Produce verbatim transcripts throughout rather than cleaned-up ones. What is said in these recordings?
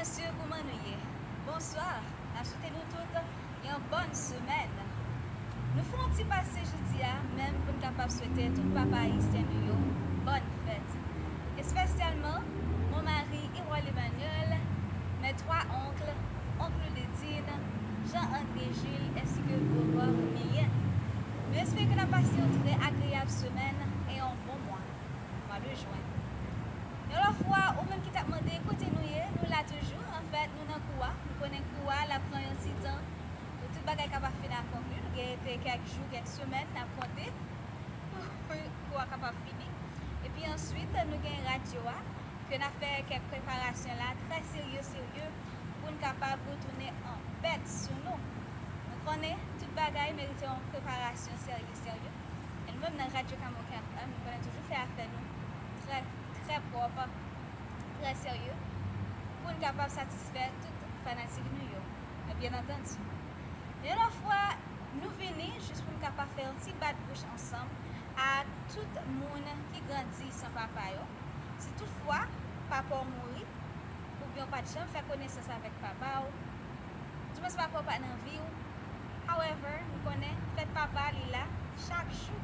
Mesye, kouman nou ye? Bonswa. N ap swete nou tout yon bòn semèn. Nou fè yon ti pase jodi a, menm pou n kapab swete tout papa ayisyen nou yo bòn fèt. Espesyalman, mon mari Erol Emmanuel, mes trois oncles, oncle Ludine, Jean André Jules, ainsi que Aurore Milienne. Nou espere ke n ap pase yon trè agreyab semèn e yon bon mwa. Mwa de jen. Yon lòt fwa, ou menm ki t ap mande kote nou ye, nou la toujou. Anfèt, nou nan kou a. Nou konnen kou a, l ap pran yon ti tan pou tout bagay kapab fin akonpli. Nou gen rete kèk jou, kèk semèn, n ap konte pou kou a kapab fini. Epi answit, nou gen radyo a, ke n ap fè kèk preparasyon la, trè serye, serye, pou n kapab retounen an pèt sou nou. Nou konnen tout bagay merite yon preparasyon serye, serye. E nou menm nan Radyo Kamoken F M, nou konnen toujou fè afè nou trè, trè pwòp, trè serye, pou n kapab satisfè tout fanatik nou yo, byen antandi. Yon lòt fwa, nou vini jis pou n kapab fè yon ti bat bouch ansanm ak tout moun ki grandi san papa yo. Si toutfwa papa w mouri, oubyen w pa t janm fè konesans avèk papa w, dimwens papa w pa t nan vi w, however, nou konnen fèt papa li la chak jou.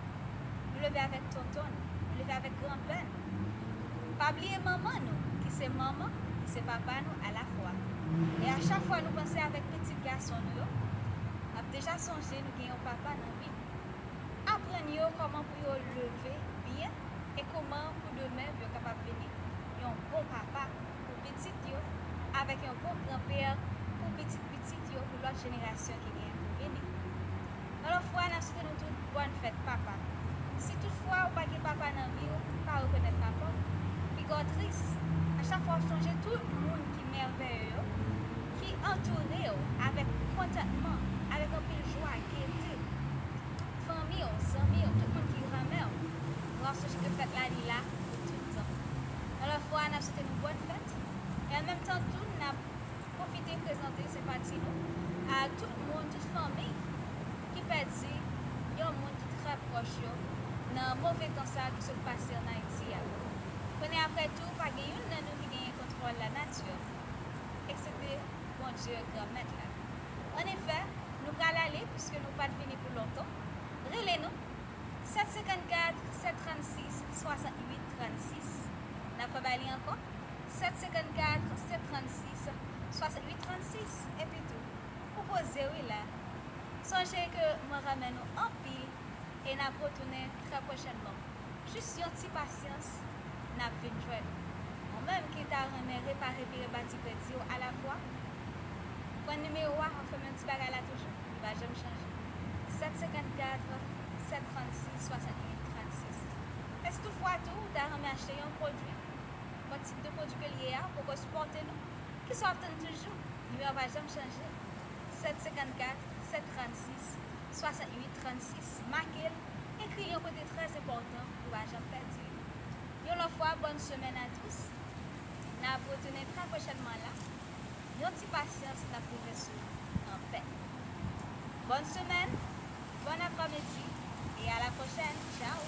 Nou leve avèk tonton n, nou leve avèk granpè n. Pa bliye manman nou, ki se manman, ki se papa nou alafwa. E a chak fwa nou panse avèk pitit gason nou yo, n ap deja sonje nou gen yon papa nan vi nou. Aprann yo kòman pou yo leve byen e kòman pou demen pou yo kapab vini yon bon papa pou pitit yo, avèk yon bon granpè pou pitit pitit yo, pou lòt jenerasyon ki gen pou vini. Yon lòt fwa, n ap swete nou tout bòn fèt papa. Si toutfwa ou pa gen papa nan vi w, pa rekonèt papa w, piga w tris. A chak fwa w sonje tout moun ki mèveye yo, ki antoure w avèk kontantman, avèk anpil jwa, gete, fanmi w, zanmi w, tout moun ki renmen w, w ap sonje ke fèt la, li la pou tout tan. Yon lòt fwa, n ap swete nou bòn fèt. E an menm tan tou, n ap pwofite prezante senpati nou a tout moun, tout fanmi ki pèdi yon moun ki trè pwòch yo nan move tan sa ki sot pase ann Ayiti a. Konnen apre tou, pa gen youn nan nou ki genyen kontwòl lanati, eksepte Bondye Granmèt la. Annefè, nou pral ale, piske nou pa t vini pou lontan. Rele nou, sèt senkannkat, sèt trannsis, swasannwit trannsis. N ap fè bay li ankò, sèt senkannkat, sèt trannsis, swasannwit trannsis. Epi tou, ou poze wi la. Sonje ke mwen renmen nou anpil e n ap retounen trè pwochènman. Jis yon ti pasyans, n ap vin jwenn ou. Ou menm ki ta renmen repare pi rebati kredi w alafwa, pran nimewo a, anfen menm ti bagay la toujou, li pa janm chanje. Sèt senkannkat, sèt trannsis, swasannwit trannsis. E si toutfwa tou, ou ta renmen achte yon pwodui, nenpòt tip de pwodui ke l ye a, ou poko sipòte nou, kisa w ap tann toujou? Nimewo a pa janm chanje. Sèt senkannkat, sèt trannsis, swasannwit trannsis. Make l, ekri l yon kote trè enpòtan pou w pa janm pèdi l. Yon lòt fwa, bòn semèn a tous. N ap retounen trè pwochènman la. Yon ti pasyans, n ap rive sou nou an pè. Bòn semèn, bòn aprèmidi, e a la pwochèn. Tchao!